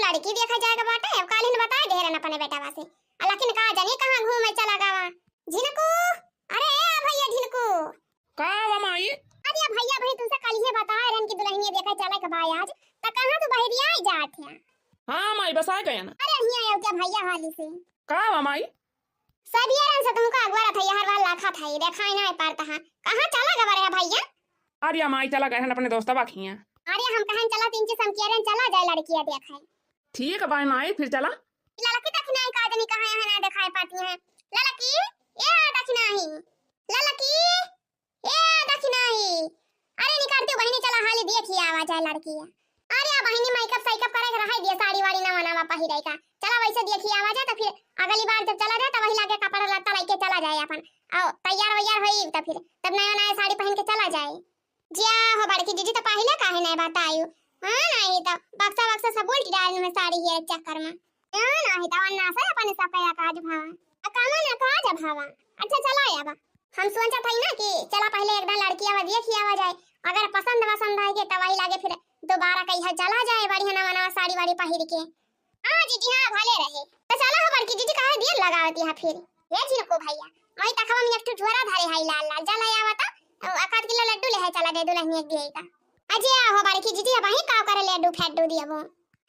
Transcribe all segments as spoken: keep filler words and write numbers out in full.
लड़की देखे जाए के बाटे, अब काल्हिन बताए दे रहन अपने बेटवा से। आ लेकिन का जानी कहाँ घूमे चला गवा। झिनकू, अरे ए भैया झिनकू। का बा माई? अरे भैया भाई तुमसे काल्हिए बताए रहन कि दुल्हनिया देखे चले के बा आज, त कहाँ तू बहरिया ही जात है? हाँ माई, बस आ गए ना। अरे हियाँ आओ क्या भैया हाली से। का बा माई? सब ये रंग से तुमको अगवा रहा था, हर बार लाखा था, ये देखाई ना पारता है। कहाँ चला गवा रहे भैया? अरे माई चला गए हैं अपने दोस्तवा खिया। अरे हम कहें चला तीन चीज हम कह रहे हैं, चला जाए लड़किया देखे। ठीक है भाई माई, फिर चला। ललकी दखिनाही का जनी कहाँ यहाँ ना दिखाई पाती हैं। ललकी, ए दखिनाही, ललकी, ए दखिनाही। अरे निकलती बहिनी, चला हाली देखी आवा जाए लड़की। अरे बहिनी, मेकअप सेकअप करे के रहे दिए, साड़ी वाड़ी नवा नवा पहिरे का। चला वैसे देखी आवा जाए, तो फिर अगली बार जब चला जाए तो वही लागे कपड़ा लत्ता लेके चला जाए अपन। आओ तैयार वैयार होई तो फिर तब नया नया साड़ी पहन के चला जाए। जिया हो बड़की जीजी, तो पहिले काहे नहीं बतायू? हाँ, नहीं तो बक्सा वक्सा सब उल्ट डाल में साड़ी ये चक्कर में। हाँ, नहीं तो अन्ना से अपन सब कया काज भावा। आ कामा ना काज भावा। अच्छा चला आवा। हम सोचत हई ना कि चला पहिले एक दान लड़की आवा देखी आवा जाए। अगर पसंद वसंद आए के तो वही लागे फिर दोबारा कहिया चला जाए बढ़िया नवा नवा साड़ी वाड़ी पहिर के। हाँ जीजी, हाँ, भले रहे। तो चला हो बड़की जीजी, काहे देर लगावत यहाँ फिर? ए झिनकू भैया, वही तखवा में एक ठो झोरा धरे हई लाल लाल, जा ले आवा तो, अ, एक आध किलो लड्डू ले है, चला दे दुल्हनिया के दिए का। अजे हो बड़की जीजी, अब वही का करे लड्डू फेड्डू दिए वो।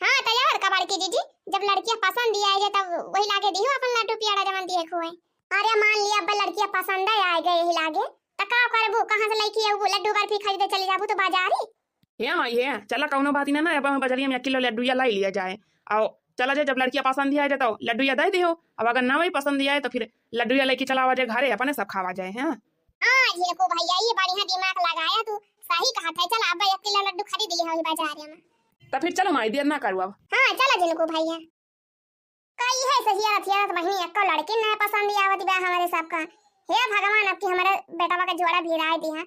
हाँ, तो और का बड़की जीजी, जब लड़किया पसंद दिया है तब वही लागे दिहो अपन लड्डू पियाड़ा जवन दिए खुए। अरे मान लिया अब लड़किया पसंद है आ गए यही लागे, तो का करबू, कहाँ से लेके अबू लड्डू बर्फी खरीदे चली जाबू तो बाजारी? हे माई हे, चला कौनो बात ना ना, अब हम बजरिया में एक किलो लड्डूया लाई लिया जाए। आओ चला जाए, जब लड़किया पसंद ही आए जाए तो लड्डूया दे दियो, अब अगर ना वही पसंद ही आए तो फिर लड्डूया लेके चला आवा जाए घरे, अपने सब खावा जाए। हाँ हाँ, झिनकू भैया, ये बढ़िया दिमाग लगाया तू, सही कहा था। चल अब एक किलो लड्डू खरीद लिया वही बाजार में। तो फिर चलो माई, देर ना करू अब। हाँ चलो झिनकू भैया। का इहे से हियरत हियरत बहिनी एक्को लड़की ना पसंद आवत बा हमरे सबका। हे भगवान, अब की हमरे बेटवा के जोड़ा भिड़ाए दिहा।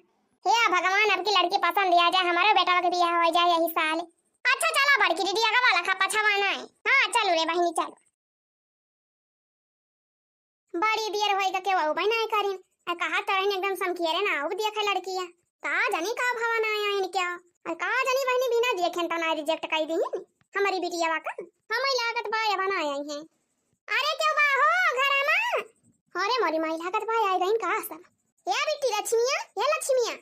हे भगवान, अब की लड़की पसंद आ जाए, हमरे बेटवा के बियाह हो जाए यही साल। अच्छा चला बड़की दीदी, अगवा लखा पछवा ना। हाँ चलू रे बहिनी चलू। बड़ी देर होई का केहू अउबे नाय करिन। आ कहा तड़न एकदम समकियरे ना आउब देखे लड़किया। का जानी का भावा ना आइन क्या? आ का जानी बहिनी बिना देखेन त ना रिजेक्ट कई दीहिन हमरी बिटियावा का। हमई लागत बा अब ना आई हैं। अरे केहू बा हो घरा मा? अरे मोरी माई लागत बा आई गइन का सब। ए बिट्टी लक्ष्मिया, ए लक्ष्मिया।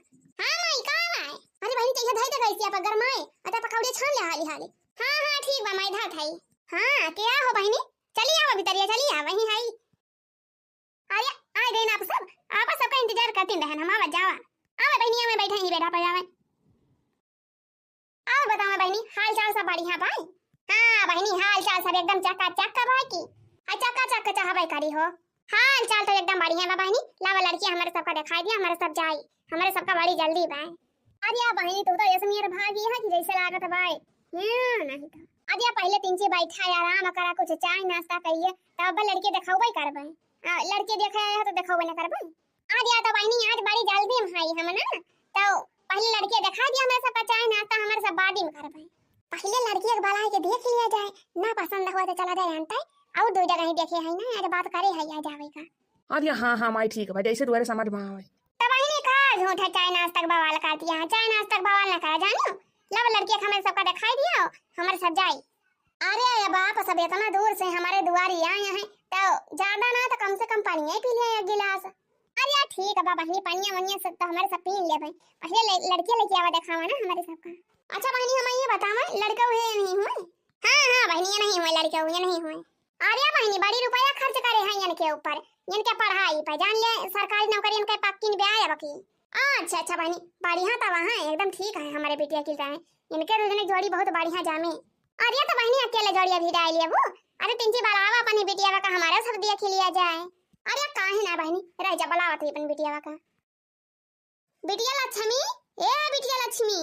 हाँ माई का आए? अरे बहिनी तैया धई दे गई सिया पर गरमाए। अच्छा पकौड़े छान ले हाली हाली। हाँ हाँ ठीक बा माई धात हई। हाँ के हो बहिनी? चली आवा भितरिया चली आवा वहीं हई। अरे, आ गइन आप सब। आप सबका इंतजार करती रहन, हम आवत जावा। आवा बहिनी, आवा बैठा ही बेटा पर आवा। और बतावा बहिनी, हाल चाल सब बढ़िया बाई? हाँ बहिनी, हाल चाल सब एकदम चकाचक बाई की। हाँ चकाचक चाहबे करी हो। हाल चाल तो एकदम बढ़िया बा बहिनी। लावा लड़की हमरे सबका दिखाई दिया, हमरे सब जाई। हमरे सबका बड़ी जल्दी बाई। अरे बहिनी, तू तो ऐसे मेर भागी है कि जैसे लागत बाई। हाँ, नहीं तो। अरे पहिले तीन ची बैठा आराम करा, कुछ चाय नाश्ता कइले, तब अब लड़के देखाउबे करबे। आ, लड़के देखे आए हो तो देखाउबे ना करबे। अरे तो बहिनी, आज बड़ी जल्दी में हई हम ना, तो पहिले लड़के देखा दिया, हमरे सबका चाय नाश्ता हमरे सब बादी में करबे। पहिले लड़की के बुलाए के देख लिया जाए, ना पसंद हुआ तो चला जाए अंतै, और दो जगह ही देखे है ना, आज बात करे है आ जावे का। अरे हाँ हाँ माई, ठीक बा, जैसे दुआरे समझ में आवे। तो बहिनी का झूठा चाय नाश्ता के बवाल कर दिया है, चाय नाश्ता के बवाल ना करा जानियो। लब लड़की के हमरे सबका दिखाई दिया, हमरे सब जाई। अरे ये बाप, सब इतना दूर से हमरे दुआरी आए हैं, तो ज्यादा ना तो कम से कम पानी ही पी लिया एक गिलास। अरे यार ठीक है बा बहिनी, पनिया वनिया सब तो हमरे सब पी लेबे। पहिले ले, लड़के लेके आवा देखावा ना हमरे सबका। अच्छा बहिनी, हम ये बतावा, लड़का हुए या नहीं हुए? हाँ हाँ बहिनी, ये नहीं हुए, लड़का हुए नहीं हुए। अरे बहिनी, बड़ी रुपया खर्च करे हैं इनके ऊपर, इनके पढ़ाई पे, जान ले सरकारी नौकरी इनके पक्की ब्याह है बकी। अच्छा अच्छा बहिनी, बढ़िया तो वहाँ एकदम ठीक है, हमरे बिटिया की जाए, इनके दो जने जोड़ी बहुत बढ़िया जामे। अरे तो बहिनी, अकेले जोड़ी अभी डाल लेबू? अरे तिनची बलावा अपनी बिटिया का, हमारा सब देख लिया जाए। अरे काहे ना बहिनी, रह जा, बलावा थी अपनी बिटिया का। बिटिया लक्ष्मी, ए बिटिया लक्ष्मी।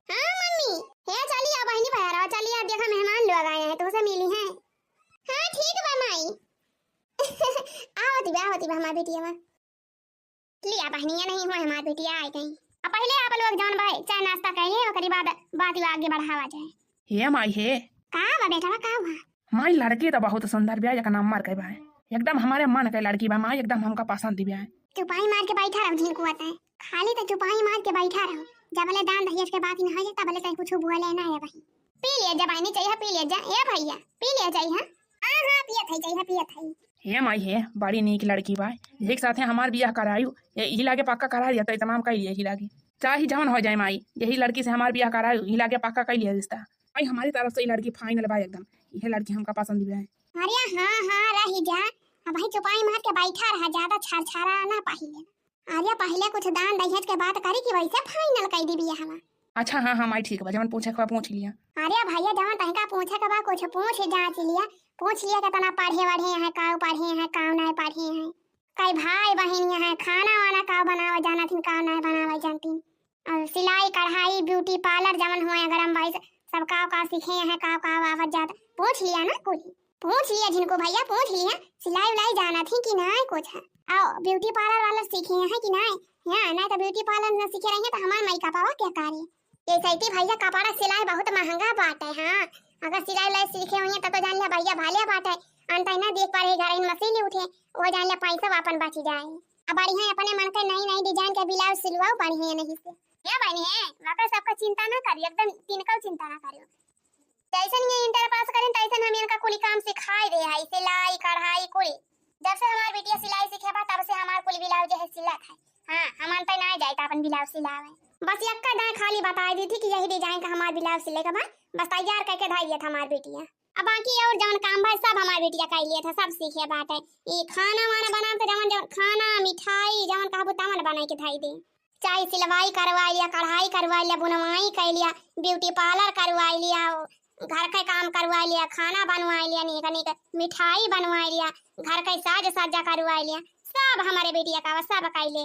हाँ मम्मी। हे चली आ बहिनी, बहरा चली आ, देखा मेहमान लोग आए हैं, तुमसे मिली हैं। हाँ ठीक बा माई। आवती बा, आवती बा हमार बिटिया बा। लिया बहनिया नहीं हुआ, हमार बिटिया आ गई। अब पहले आप लोग जौन भाई चाय नाश्ता कर लिए, ओकरी बाद बात आगे बढ़ावा जाए। हे माई हे। का बा बेटा, का हुआ? माई लड़की तो बहुत सुंदर बिया, एक नंबर के बा, एकदम हमारे मन के लड़की बा माई, एकदम हमका पसंद बिया। चुपाई मार के बैठा रहो झिनकुआ तय, खाली तो चुपाई मार के बैठा रहो, जब ले दान दहेज के बात ही ना हो जाए तब ले कहीं कुछ बोले ना है बहिन। पी ले जा बहिनी, चाहिए पी ले जा। ए भइया, पी ले जाई, हाँ? हाँ, हाँ, पियत है, चाहिए पियत है। हे माई हे, बड़ी नीक लड़की बा। यही के साथे हमार बियाह करायु। ए, यही लागे पक्का करा दिया, तो इतमाम कर लिया यही लागे। चाहे जवन हो जाए माई, यही लड़की से हमार बियाह करायु, यही लागे पक्का कर लिया रिश्ता। माई, हमारी तरफ से ये लड़की final बा एकदम। यह लड़की हमका पसंद भी है। अरे हाँ, हाँ, रही जा। अब भाई चुपाई मार के बैठा रहा, ज्यादा छरछरा ना पहिले। अरे पहिले कुछ दान दहेज के बात करी कि वैसे final कर दी बियाह हमार। अच्छा, हाँ, हाँ, माई, ठीक बा, जवन पूछे के बा, पूछ लिया। अरे भइया, जवन तनिका पूछे के बा, कुछ पूछ जांच लिया, पूछ लिया, कितना पढ़े वढ़े हैं, काऊ पढ़े हैं, काऊ नाय पढ़े हैं, कई भाई बहिन हैं, खाना वाना काऊ बनावे जानत हिन, काऊ नाय बनावे जानती, और सिलाई, कढ़ाई, beauty parlour जवन हुए, अगर हम भाई सब काऊ काऊ सीखे हैं, काऊ काऊ आवत जात, पूछ लिया ना कुल। पूछ लिया झिनको भइया, पूछ लिया, सिलाई उलाई जानत ही कि नाय कुछ है? और beauty parlour वाला सीखे हैं कि नाय? हाँ, नाय तो beauty parlour न सीखे रही तो हमार माई का पावा क्या करे? ये सैती भइया, कपड़ा सिलाई बहुत महंगा बाटे, हाँ। अगर सिलाई उलाई सीखे हुई तो, तो जान लिया भइया भाले बाटे। अंत ना देख पा रहे घर इन मशीन उठे, वो जान लिया पैसा अपन बच जाए। अब बढ़िया अपने मन के नई नई design के blouse सिलवाओ बढ़िया नहीं से। या बनी है, वाकई सबका चिंता ना करियो, एकदम तिनका चिंता ना करियो। जैसन ये inter pass करें, तैसन हम इनका कुली काम सिखाई दे हई, सिलाई, कढ़ाई, कुली। जब से हमार बिटिया सिलाई सीखे बा, तब से हमार कुल blouse जो है सिलत है। हाँ, हम अंतर ना जाए तो अपन blouse सिलावे। बस यक्का दाएं खाली बताई दी थी कि यही design का हमार blouse सिले का बा, बस तैयार करके धाई दिया था हमार बिटिया। अब बाकी और जवन काम बा, सब हमार बिटिया कर लिया था, सब सीखे बाटे। ये खाना वाना बनाते, जवन जवन खाना, मिठाई, जवन कहबू तवन बनाई के धाई दे। चाहे सिलवाई करवाई लिया, कढ़ाई करवाई लिया, बुनवाई कर लिया, beauty parlour करवाई लिया, घर के काम करवाई लिया, खाना बनवाई लिया, नीक नीक मिठाई बनवाई लिया, घर के साज सज्जा करवाई लिया, सब हमारे बिटिया का सब कैले।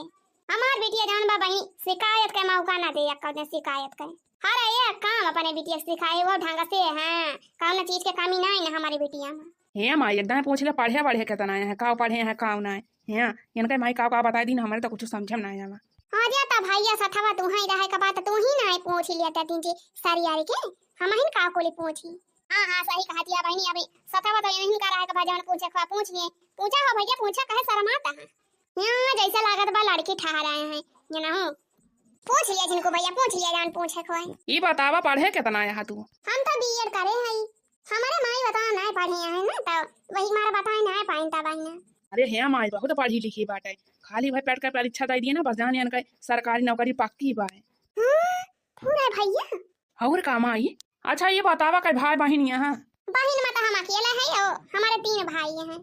हमार बिटिया जवन बा बहिन, शिकायत के मौका ना दे, एक्को दिन शिकायत के। हर एक काम अपने बिटिया के सिखाए, वो ढंग से है, कौनो चीज के कमी नहीं ना हमारे बिटिया में। हे माई, एकदम पूछ ले, पढ़े वढ़े कितना है, काव पढ़े हैं, काव ना है। हैं, इनके माई काव काव बताई दी ना, हमारे तो कुछ समझे में ना आवा। हाँ जा, तब भैया सथवा तू ही रहे के बात तू ही ना है पूछ लिया, तीन जी सारी यारी के, हम ही का कोली पूछी। हाँ, हाँ, सही कहती है बहिनी, अभी सथवा तो यहीं का रहे के बा, जवन पूछे के बा पूछ लिए, पूछा हो भैया, पूछा, कहे शर्माता है। यहाँ जैसे लागत बा लड़की ठहराए हैं, ये ना हो। पूछ लिया झिनको भैया, पूछ लिया, जान पूछे को है। ई बतावा, पढ़े कितना आया है तू? हम तो बीएड करे हई। हमारे माई बता ना पढ़े हैं ना, तो वही मारा बताए ना पाइन ता बहिना। अरे हे माई, बहुत पढ़ी लिखी बाटे, खाली भाई पेट का परीक्षा दे दिए ना, बस जान इनका सरकारी नौकरी पक्की बा। हाँ, पूरा भैया। और का माई? अच्छा, ये बतावा, कई भाई बहिन यहाँ? बहिन में तो हम अकेला है, ओ, हमारे तीन भाई हैं।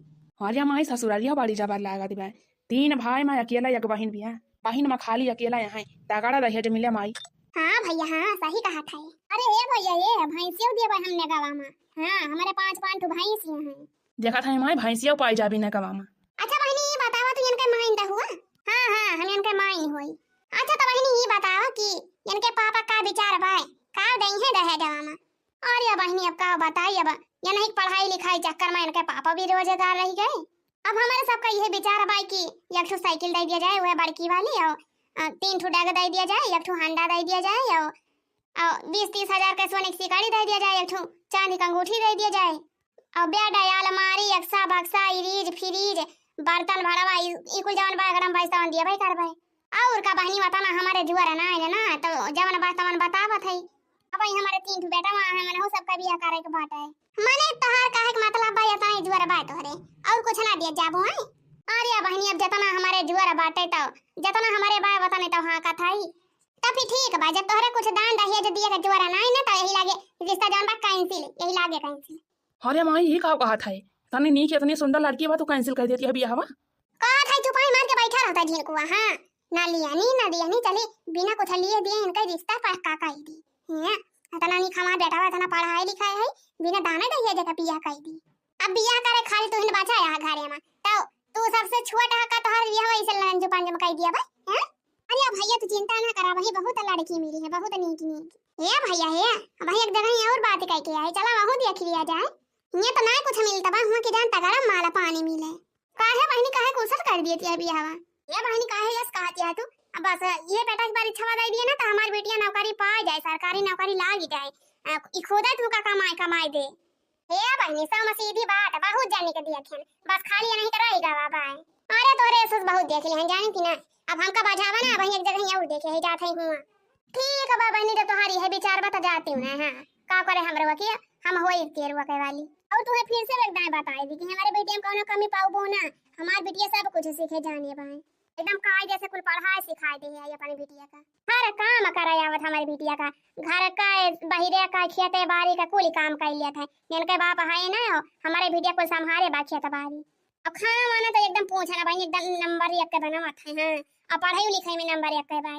अरे माई, ससुरालिया बड़ी जबर लागत बा। तीन भाई में अकेला एक बहिन भी है। बहिन में खाली अकेला यहाँ है। तगड़ा दहेज मिले माई। हाँ भैया, हाँ, सही कहा था। अरे हे भैया, ये भैंसियों दिए बा हमने गवा में। हाँ, हमारे पाँच, पाँच ठो भैंस हैं। देखा था माई, भैंसियों पाई जाबी ना गवा में। अच्छा बहिनी, ये बतावा, तू इनके माइन तो हुआ? हाँ, हाँ, हम इनके माइन होई। अच्छा तो बहिनी, ये बतावा कि इनके पापा का विचार बा, का देई है दहेजवा में? अरे बहिनी, अब का बताई, अब ये नहीं पढ़ाई लिखाई चक्कर में इनके पापा भी रोजगार रह गए। अब हमारे सबका यह विचार बा कि एक ठो साइकिल दे दिया जाए, वह बड़की वाली, और, अ, तीन ठो डेग दे दिया जाए, एक ठो हांडा दे दिया जाए, और, और बीस तीस हजार के सोने की सिकड़ी दे दिया जाए, एक ठो चांदी का अंगूठी दे दिया जाए, और बेड, अलमारी, अक्सा, बक्सा, इरीज, फ्रीज, बर्तन भरवा, ई, ई कुल जवन बा, गरम भाई सावन दिया भाई कर भाई। और का बहिनी, बता ना, हमारे जुअर ना आए ना, तो जवन बा तवन बतावत है। अब ई हमारे तीन ठो बेटा वहाँ है, मने हो सबका बियाह करे के बाटे। मने तोहार कहे के मतलब बा, इतना ही जुअर बा तोहरे, और कुछ ना दिया जाबो है? अरे बहिनी, अब जितना हमारे जुअर बाटे तो, जितना हमारे बा वतने तो हाँ कथाई। तब फिर ठीक बा, जब तोहरे कुछ दान दहेज दिए के जुअर ना आए ना, तो यही लागे रिश्ता जवन बा cancel, यही लागे cancel। अरे माई, ये का कहत है? इतनी नीक, इतनी सुंदर लड़की बा, तू cancel कर देती है बियाहवा? कहत है, चुपाई मार के बैठा रहता झिनकुआ, हाँ। ना लियानी, ना दियानी, चली, बिना कुछ लिए दिए इनका रिश्ता पक्का कर दी। हैं? इतना नीक हमार बेटा बा, इतना पढ़ाई लिखाई है, बिना दाने दहिया जगह बियाह कर दी। अब बियाह करे खाली तू ही बचा यहाँ घरे में, तो तू सबसे छोट है का, तोहर बियाह वैसे लंजू पंजू में कर दिया भाई, हैं? अरे भैया, तू चिंता ना करा भाई, बहुत लड़की मिली है, बहुत नीक नीक। ए भैया, हे, अब एक जगह ही और बात कह के आए, चला वहू देख लिया जाए। ये तो ना कुछ मिलता बा, हुआ कि जान तगड़ा माला पानी मिले। काहे बहिनी, काहे कुशल कर दिए थी अभी हवा? ए बहिनी, काहे यस कहती है तू? अब बस ये बेटा की परीक्षा दे दिए ना, तो हमारी बेटियां नौकरी पा जाए, सरकारी नौकरी लाग जाए। अ, ई खुदा तू का कमाए, कमाए दे। ए बहिनी, सब में सीधी बात, बहुत जाने के दिया खेन, बस खाली ये नहीं तो रही गवा बाय। अरे तोरे सुस बहुत देख लिए हैं, जाने की ना। अब हमका बजावा ना, वहीं एक जगह ही और देखे है, जात है हुआ। ठीक है बा बहिनी, जब तुम्हारी है विचार बा तो जाती हूँ ना, हाँ। का करे हमरे वकिया, हम होई केरुआ के वाली। और तुहे फिर से एक दाएं बताई दी कि हमरे बिटिया में कौनो कमी पाउबो ना, हमार बिटिया सब कुछ सीखे जाने बाए, एकदम कायदे से कुल पढ़ाई सिखाई दे है अपने बिटिया का। हर काम करे आवत हमरे बिटिया का, घर का, बहिरे का, खेते बारी का कुल काम कर लेत है। इनके बाप है ना हो, हमरे बिटिया कुल संभारे बा खेत बारी। अब खाना वाना तो एकदम पूछे ना बहिनी, एकदम नंबर एक के बनावत है, हाँ। अब पढ़ाई लिखाई में नंबर एक के बा।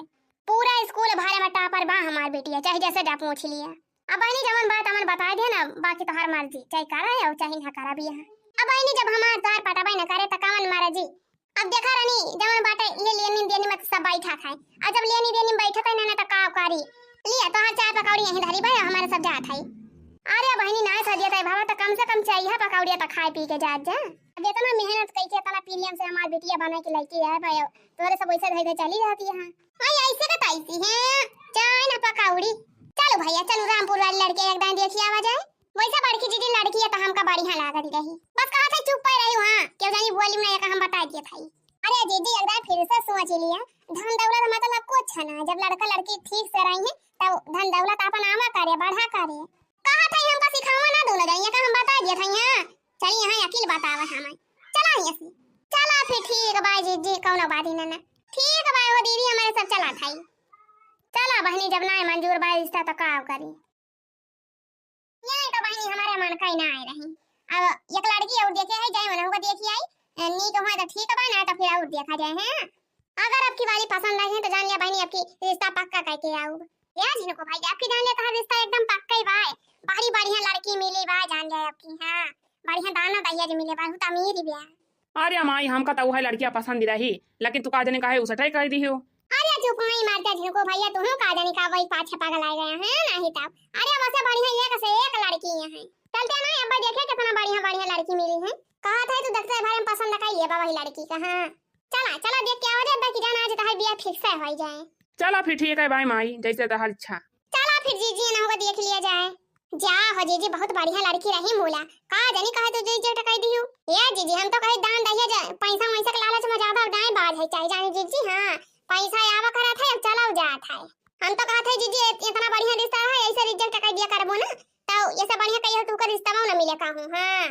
पूरा स्कूल भरे में टॉपर बा हमार बिटिया, चाहे जैसे जा पूछ लिया। अब बहिनी जवन बात हमन बताए दे ना, बाकी तोहार मर्जी, चाहे करा है और चाहे ना करा भी है। अब बहिनी जब हमार तोहार पटबे न करे त कवन मर्जी? अब देखा रानी, जवन बाटे ये लेनी देनी में सब बैठा खाए, और जब लेनी देनी में बैठा खाए ना, ना तो का करी? लिया तोहार चाय पकौड़ी यहीं धरी बा, हमारे सब जात है। अरे बहिनी नाय सदिया ताई भावा, तो कम से कम चाय है पकौड़िया तो खाए पी के जात जा। अब इतना मेहनत कई के इतना प्रेम से हमार बिटिया बना के लइके आए बा, तोहरे सब वैसे धई धई चली जाती है। हाँ, ऐसे का तैसी है, चाय ना पकौड़ी। चलो भैया, चलो रामपुर वाली लड़के एक दाएं देखी आवा जाए। वैसे बड़की जीजी लड़की है तो हमका बढ़िया लागत रही। बस कहा था चुप पे रही, हाँ, क्यों जानी बोली में एक हम बता दिए था। अरे जीजी, एक दाएं फिर से सोच लिया, धन दौलत मतलब कुछ है ना, जब लड़का लड़की ठीक से रही है तब धन दौलत अपन आवा करे, बढ़ा करे। कहा था हमका सिखावा ना दोनों जाइए, का हम बता दिए था यहाँ। चली यहाँ अकील बतावा हमें। चला यहाँ से। चला फिर ठीक बा जीजी, कौनो बात ही ना, ना। ठीक बा हो दीदी, हमारे सब चला था। चला बहनी, जब ना मंजूर बा रिश्ता तो का करी? यहाँ तो बहनी हमारे मन का ही ना आए रही। अब एक लड़की और देखे है, जाए उन्हें को देखी आई, नीक हुआ तो ठीक बा, ना तो फिर और देखा जाए, हैं? अगर अब की वाली पसंद आई है तो जान लिया बहनी, अब की रिश्ता पक्का करके आऊ। या जिनको भाई, अब की जान लिया तो रिश्ता एकदम पक्का ही बा। बड़ी बढ़िया लड़की मिली बा, जान लिया अब की, हाँ, बढ़िया दाना दहेज मिले बा, बहुत अमीर ही बा। अरे माई, हमका तो वह लड़किया पसंद रही, लेकिन तू का जाने काहे उसे ट्राई कर दी हो। अरे चुप माई, मार जा झिनको भैया, तू का जाने का वही पाछे पागल आ गया है, नहीं तब। अरे वैसे बढ़िया एक से एक लड़की है, चलते ना अब देखे कितना बढ़िया बढ़िया लड़की मिली है। कहा था तू देखते भरे में पसंद कर लिए बा वही लड़की का, हाँ। चला, चला देख के आवा जाए, बाकी जाना आज तहार बिया फिक्स होई जाए। चला फिर ठीक है भाई माई, जैसे तहार इच्छा। चला फिर जीजी ना होगा देख लिया जाए। जा हो जीजी, बहुत बढ़िया लड़की रही मूला। का जानी कहा तू जीजी टकाई दिहू। ए जीजी, हम तो कहे दान दहिया जा, पैसा वैसा के लालच में ज्यादा डांय बाज है, चाहे जाने जीजी, हाँ, पैसा आवा करा था, अब चला जात है। हम तो कहा थे जीजी, इत-, इतना बढ़िया रिश्ता है, ऐसे रिजेक्ट कर दिया करबो ना, तो ऐसे बढ़िया कहियो तू का रिश्ता ना मिले का हूँ, हाँ।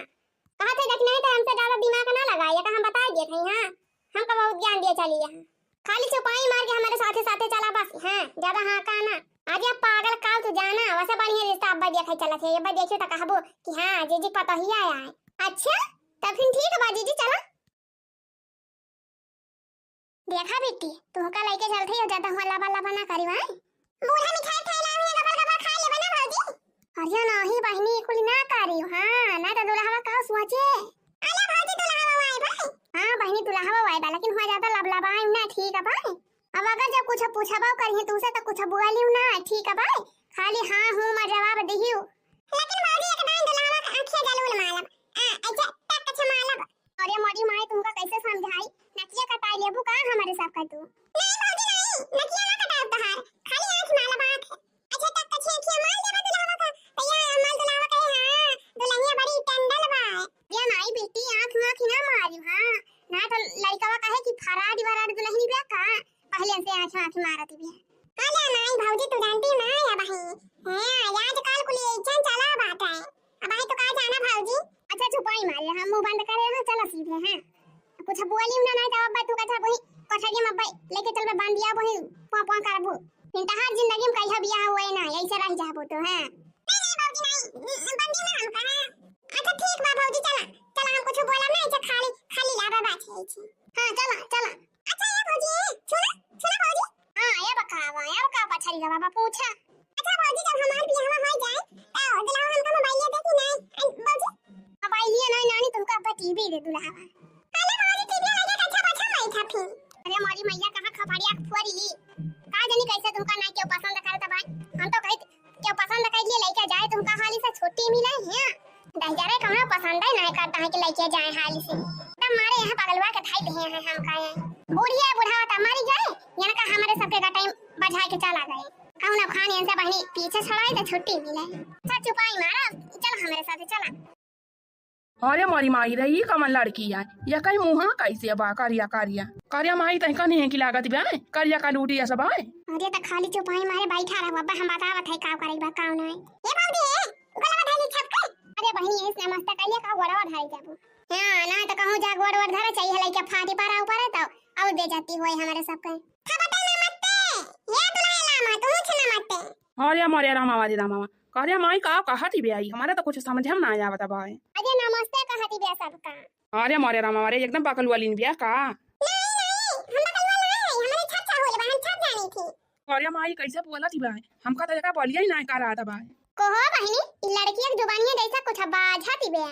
कहा थे, देख, नहीं तो हमसे ज्यादा दिमाग ना लगाइए, तो हम बता दिए थे, हाँ, हमका बहुत ज्ञान दिए चली यहाँ। खाली चुपाई मार के हमारे साथे साथे चला बस, हाँ, ज्यादा हाँ का ना। आज ये पागल काल तू जाना, वैसे बढ़िया रिश्ता अब्बा देखे चला थे, अब्बा देखियो तो कहबो कि हाँ, जीजी पतोहिया आया है। अच्छा, तब फिर ठीक बा जीजी, चला। देखा बिट्टी, तुहका लइके चलत हई, ज्यादा हुआ लबा लबा ना करी, भाई। बूढ़ा मिठाई खाए ला हुई, गबर गबर खा लेबे ना भौजी। अरे नाही बहिनी, कुल ना करी, हाँ, ना तो दुल्हवा का सोचे। अरे भौजी, दुल्हवा आए भाई। हाँ बहिनी, दुल्हवा आए बा, लेकिन हुआ ज्यादा लबलबाई ना, ठीक है भाई। अब अगर जब कुछ पूछबो करिए तुमसे तो कुछ बोलियो ना, ठीक है भाई, खाली हाँ हूँ में जवाब दियो। लेकिन भौजी, एक दान दुल्हवा के आँखिया जरूर मालब, आ, ऐसे टक से मालब। अरे मोरी माई, तुमका कैसे समझाई? नकिया कटाई लेबू का हमारे सब का तू? नहीं भौजी नहीं, नकिया ना कटाई तहार, खाली आँख माला बात है। अच्छा तक कछे अखिया माल देबा दुल्हवा का, तैया माल दुल्हवा कहे हाँ, दुल्हनिया बड़ी टंडल बा। ये माई बेटी आँख माँख ना मारी हाँ, ना तो लड़कवा कहे कि फराड वराड दुल्हनी बा का, पहले से आँख माँख मारत बा। अरे माई भौजी तू जानती ना या बहिन, हाँ आजकल कुल ऐसन चला बात है। अब आई तो का जाना भौजी? अच्छा चुपाई मारे, हम मुंह बंद करे रहो, चलो सीधे हैं। कुछ बोली ना, नहीं तो अब तू कथा वही कोठरिया में बै-, लेके चलबे बांध दिया वही पों पों करबू। फिर तहार जिंदगी में कहियो बियाह हुए ना, ऐसे रह जाबू तो हैं। नहीं नहीं भौजी नहीं, बंदी ना हम कहा। अच्छा ठीक बा भौजी, चला चला, हम कुछ बोला ना, ऐसे खाली खाली लाबा बात है ऐसे। हाँ चला चला। अच्छा ये भौजी, सुना सुना भौजी। हाँ ये बका बा, ये बका बछरी का बाबा पूछा। अच्छा भौजी, जब हमार बियाह हो जाए तो दुल्हा हमका मोबाइल दे कि नहीं? आई भौजी, मोबाइल ये नहीं नानी, तुमका अब्बा टीवी दे दुल्हा। अरे भौजी, टीवी लगे तो अच्छा बच्चा नहीं था फिर। अरे मोरी मैया, कहाँ खपड़िया फोरी। का जानी कैसे तुमका नहीं क्यों पसंद करता भाई। हम तो कही क्यों पसंद कर लिए लइके जाए, तुमका हाली से छुट्टी मिले है। दहिजरे कौनो पसंद है नहीं करता है कि लइके जाए हाली से। तब मारे यहाँ पगलवा के धाई दिए हैं हम कहे। बुढ़िया बुढ़ावा तब मरी गए, यहाँ का हमारे सबके का टाइम बजाए के चला गए। कौनो खान इनसे बहनी पीछे छड़ाई तो छुट्टी मिले। अच्छा चुपाई मारा, चलो हमारे साथ चला। अरे मोरी माई रे, ई कवन लड़की है? ये कई मुँहा कैसे बा, करिया करिया। करिया माई, तहिका नहीं है कि लागत बा, करिया कलूटी ऐसा बा। अरे त खाली चुपाई मारे बैठा रहो, अब्बा हम बतावत है का करे बा, का नहीं। ए बाबू रे, गलवा धैली छप के। अरे बहिनी, ऐसे नमस्ते कैले का गोड़वा धरे जाबू। हाँ, ना त कहूँ जा गोड़ वोड़ धरे चाहिए, लइके फाटी पारा ऊपर है तो और दे जाती होए हमारे सबके। खपटे नमस्ते, ये दुल्हन लामा, तू छे नमस्ते। अरे मोरे रामावा रे रामावा, करिया माई का कहत ही बे आई, हमारे तो कुछ समझे में ना आवत बा। अरे नमस्ते कहत ही बे सबका। अरे मोरे रामावा रे, एकदम बकलुआ लीन बिया का? नहीं, नहीं, हम बकलुआ ना है, हमारे छप छप होले बा, हम छप जानी थी। अरे माई, कैसे बोलत ही बा? हमका तो एका बोलिया ही ना का रहत बा। कहो बहिनी, ई लड़की एक जुबानिया जैसा कुछ बाझत ही बे।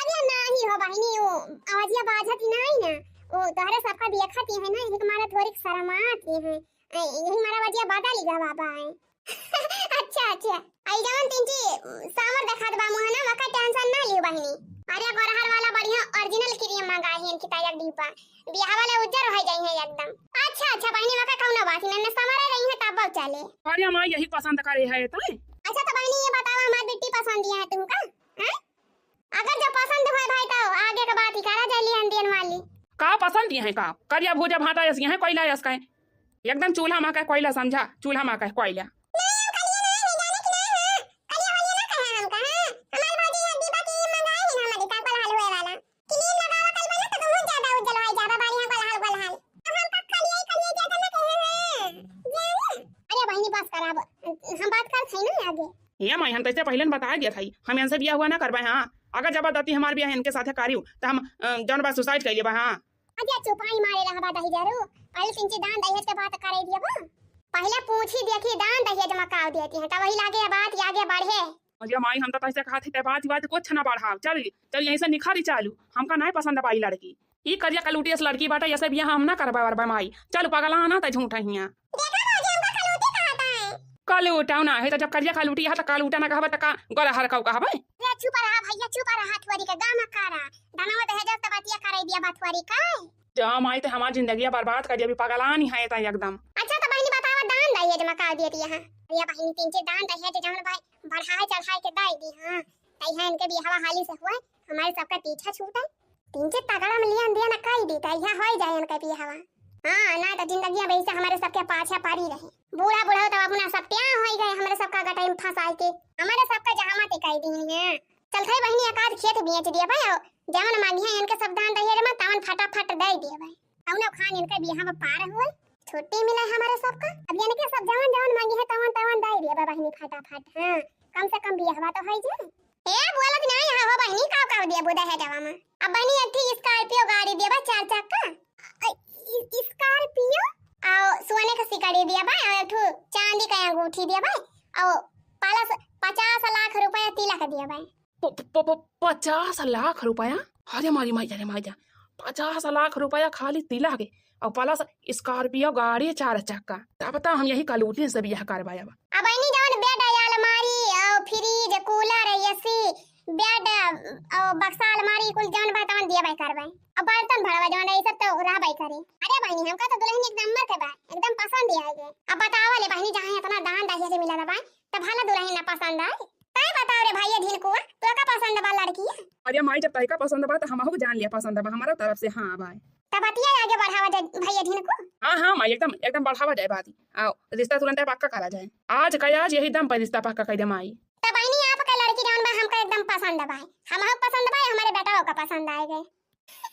अरे नाही हो बहिनी, वो आवाजिया बाझत ही नहीं ना, वो तोहरे सबका देखत ही है ना, यही मारा थोड़ी शर्मात ही है, ए, यही मारा वजिया बदल ही गवा बा है। अच्छा, अच्छा। आई जवन तिनची सावर देखात बा मुहना, वका tension ना लियो बहिनी। अरे गोरहर वाला बढ़िया original cream मंगाई है इनकी तैयार डिब्बा। बियाह वाले उज्जर हो जाई है एकदम। अच्छा, अच्छा बहिनी, वका कौनो बात नहीं, ने समरे रही है तब चले। अरे माँ, यही पसंद करे है तो। अच्छा तो बहिनी, ये बताओ, हमार बिट्टी पसंद है तुमका? हैं? अगर जो पसंद होए भाई तो आगे का बात ही करा जाए, लिहन दियन वाली। का पसंद है का? करिया भूजा भाटा यस है, कोयला यस का है। एकदम चूल्हा मा का कोयला समझा, चूल्हा मा का कोयला। नहीं, हम कलिया नहीं है, जाने कि नहीं है। कलिया वलिया ना कहे हमका, हाँ। हमार भौजी ये दीपा की मंगाई है ना हमारी का कोल्हाल होए वाला। क्रीम लगावा कल वाला तो तुम ज्यादा उज्जल हो जाबा, बारी हम कोल्हाल कोल्हाल। अब हमका कलिया ही कलिया ज्यादा ना कहे हैं। जाने? अरे बहिनी बस कर, अब हम बात कर सही ना आगे। ए माई, हम तैसे पहिले न बताए दिया था, हम इनसे बियाह हुआ ना करबे, हाँ। अगर जबरदस्ती हमार बियाह इनके साथे करियो, तो हम, अ, जौन बा suicide कर लेबा, हाँ। अरे चुपाई मारे रहबा दही जरू, पहले तिनची दान दहेज के बात करे दिया बा। पहले पूछी देखी दान दहेज में का देती हैं, तब वही लागे बात आगे बढ़े। अरे माई, हम तो तैसे कहा थे, बात, बात कुछ ना बढ़ाओ, चल, चल यहीं से निखारी चालू, हमका नहीं पसंद पाई लड़की। ई करिया कलूटी अस लड़की बाटे, ऐसे बियाह हम ना करबा वरबा माई। चल पगला ना त झूठ हिया। देखा भौजी, हमका कलूटी कहता है। कलूटा ना है त जब करिया कलूटी है त कलूटा ना कहबे त का गोरहर कउ कहबे? रे चुप रहा भैया, चुप रहा, थोड़ी के गामा कारा। धनवा दहेज त बतिया करे दिया बा थोड़ी का। जा माई, ते हमार जिंदगिया बर्बाद कर दिया, अभी पगलानी है त एकदम। अच्छा त बहिनी बतावा, दान दहेज में का देती है? अरे बहिनी, तिनची दान दहेज जौन भाई बढ़ाए चढ़ाए के दे दी, हाँ। तैहा इनके बियाहवा हाली से हुआ, हमारे सबका पीछा छूटे। तिनची तगड़ा में लियन दिया ना कई दी, तैहा होई जाए इनके बियाहवा। हाँ, ना तो जिंदगिया वैसे हमारे सबके पाछा पड़ी रहे। बूढ़ा बूढ़ा तो अपना सब त्याग होई गए, हमारे सबका गटाई में फंसाई के। हमारे सबका जहामत कई दी है। चल थे बहिनी, एक आध खेत बेच दिया भाई, और जवन मांगी है इनके सब दान दहेज में, तवन फटाफट दे दिया भाई। कौनो खान इनके बियाह में पार हुए, छुट्टी मिले हमारे सबका। अब इनके सब जवन जवन मांगी है, तवन तवन दे दिया बा बहिनी फटाफट। हाँ, कम से कम बियाहवा तो होई जाए। ए, बोलत नहीं है हो बहिनी, का का दिया बा दहेजवा में? अब बहिनी एक ठी Scorpio गाड़ी दिया बा, चार चक्का। अ, इ-, Scorpio? और सोने का सिकड़ी दिया बा, और एक ठो चांदी का अंगूठी दिया बा, और प्लस पचास लाख रुपया तिलक दिया बा। प-, प-, प-, पचास लाख रुपया? अरे मारी माई, अरे माई जा, पचास लाख रुपया खाली तिलक के, और प्लस Scorpio गाड़ी चार चक्का। तब तो हम यही कलूटी से बियाह करवाए अब। अब इन्हीं जवन bed, अलमारी, और fridge, cooler, AC, bed, और बक्सा, अलमारी, कुल जवन बा तवन दिया भाई करवाए। और बर्तन भरवा जवन, ये सब तो रह भाई करे। अरे बहिनी, हमका तो दुल्हन एक नंबर के बा, एकदम पसंद ही आएगी। अब बतावा ले बहिनी, जहाँ इतना दान दहेज मिला बा, तब भला दुल्हन ना पसंद आए? तय बताओ रे भैया ढिनकुआ, तोका पसंद बा लड़की? अरे माई, जब तोहका पसंद बा, त हमहू के जान लिया पसंद बा, हमारा तरफ से हाँ बा। तब बतिया आगे बढ़ावा दे भैया ढिनकू। हाँ, हाँ माई, एकदम, एकदम बढ़ावा जाए बात। आओ, रिश्ता तुरंत पक्का करा जाए। आज का आज यही दम पर रिश्ता पक्का कर दे माई। तब बहिनी, आपका लड़की जौन बा, हमका एकदम पसंद बा, हमहू पसंद बा, हमारे बेटा का पसंद आए गए।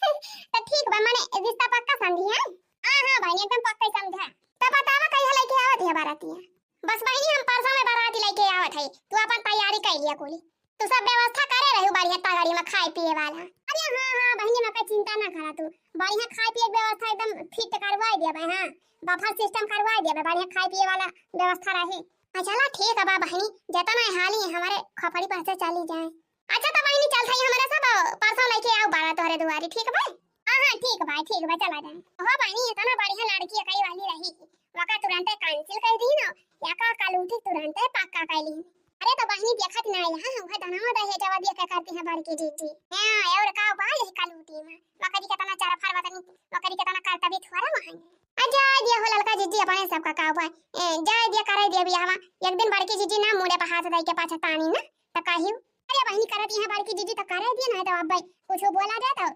तो ठीक बा, माने रिश्ता पक्का समझी है? हाँ, हाँ बहिनी, एकदम पक्का ही समझा। तब बतावा कहिया लेके आवत है बारातिया? बस बहिनी, हम परसों में बाराती लेके आवत है, तू अपन तैयारी कर लिया कुली। तू सब व्यवस्था करे रहू बढ़िया तगड़ी में खाए पिए वाला। अरे हाँ, हाँ बहिनी, मका चिंता ना करा तू, बढ़िया खाए पिए के व्यवस्था एकदम fit करवाए दिया भाई। हाँ, buffet system करवाए दिया भाई, बढ़िया खाए पिए वाला व्यवस्था रहे। हाँ, चला ठीक है बा बहिनी, जितना हाली हमारे खोपड़ी पर से चली जाए। अच्छा तो बहिनी, चल थई हमारे सब, परसों लेके आओ बारात तोहरे दुआरी, ठीक बा? हाँ, हाँ, ठीक बा, ठीक बा, चला जाए। हो बहिनी, इतना बढ़िया लड़की कई वाली रही, वका तुरंते cancel कर दी ना, या का कलूटी तुरंते पक्का कर ली। अरे तो बहिनी, देखत ना है, हाँ, वह धनवा दहेजवा दिया के करती है बड़की जीजी। हाँ, और का बा यही कलूटी में, वकरी कितना चरफर वतनी, वकरी कितना करतबी थोड़ा वहाँ। आ जाए दिया हो ललका जीजी, अपने सबका का बा, ए, जाए दिया, करे दिया बियाहवा। एक दिन बड़की जीजी ना मुड़े पर हाथ दे के पाछा तानी ना, तो कही, अरे बहिनी करत यहाँ बड़की दीदी तो करे दिए, नहीं तो अब भाई कुछ बोला जाए तो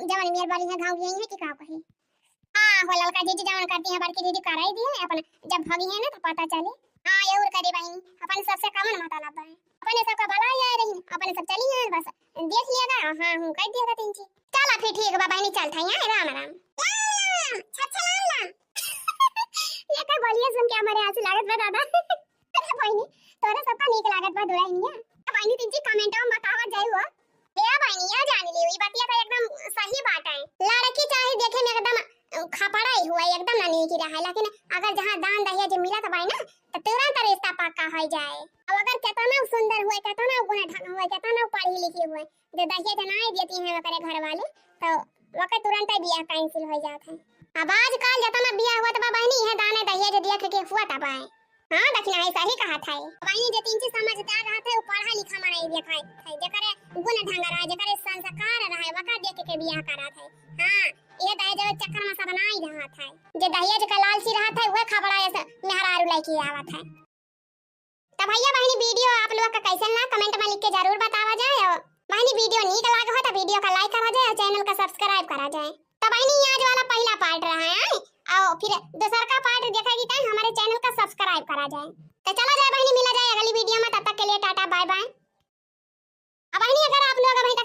जवन मेर बड़ी है घाव यही है कि का कही। हाँ हो ललका जीजी, जवन करती है बड़की दीदी करे दिए, अपन जब भगी है ना तो पता चले। हाँ, ये और करी बहिनी, अपन सबसे कमन मतलब है, अपने सबका भला ही आए रही, अपने सब चली हैं बस, देख लिएगा। हाँ हूँ कह दिएगा तीन चीज। चला फिर ठीक बा बहिनी, चलत है यहाँ, राम राम। राम राम, छछलाम लाम। ये का बोलिए सुन के हमारे आंसू लागत बा दादा। अरे बहिनी, तोरे सबका नीक लागत बा दुराई निया। बहिनी तीन चीज कमेंट में बतावा जाए हो। ए बहिनी, यह जान लियो, ई बतिया तो एकदम सही बात है। लड़की चाहे देखे में एकदम खपड़ा ही हुआ, एकदम ना नीक ही रहा, लेकिन अगर जहाँ दान दहेज मिलत बाई ना, तो तुरंत रिश्ता पक्का हो जाए। अब अगर कितना सुंदर हुए, कितना गुण ढंग हुए, कितना पढ़ी लिखी हुए, जो दहेज ना देती हैं ओकरे घर वाले, तो ओकर तुरंत बियाह कैंसिल हो जात है। अब आजकल जितना बियाह हुआ बा बहिनी, यह दान दहेज देख के हुआ बा। हाँ, दक्षिणा है, सही कहा था। बहिनी जे तीन चीज समझदार रहत है, वो पढ़ा लिखा मनाई देखाई है, जेकरे गुण ढंग रहा, जेकरे संस्कार रहा, वका देख के बियाह करत है। हाँ, ये दहेज के चक्कर में सब ना ही रहत है। जे दहेज का लालची रहत है, वह खबड़ा ऐसे मेहरारू लेके आवत है। तो भैया बहिनी, वीडियो आप लोग का कैसन ला, कमेंट में लिख के जरूर बतावा जाए। और बहिनी, वीडियो नीक लागे हो तो वीडियो का लाइक करा जाए और चैनल का सब्सक्राइब करा जाए। तो बहिनी, ये आज वाला पहला पार्ट रहा है, और फिर दूसर का पार्ट देखेगी तो हमारे चैनल का सब्सक्राइब करा जाए। तो चला जाए बहिनी, मिला जाए अगली वीडियो में, तब तक के लिए टाटा बाय बाय। अब बहिनी, अगर आप लोग अभी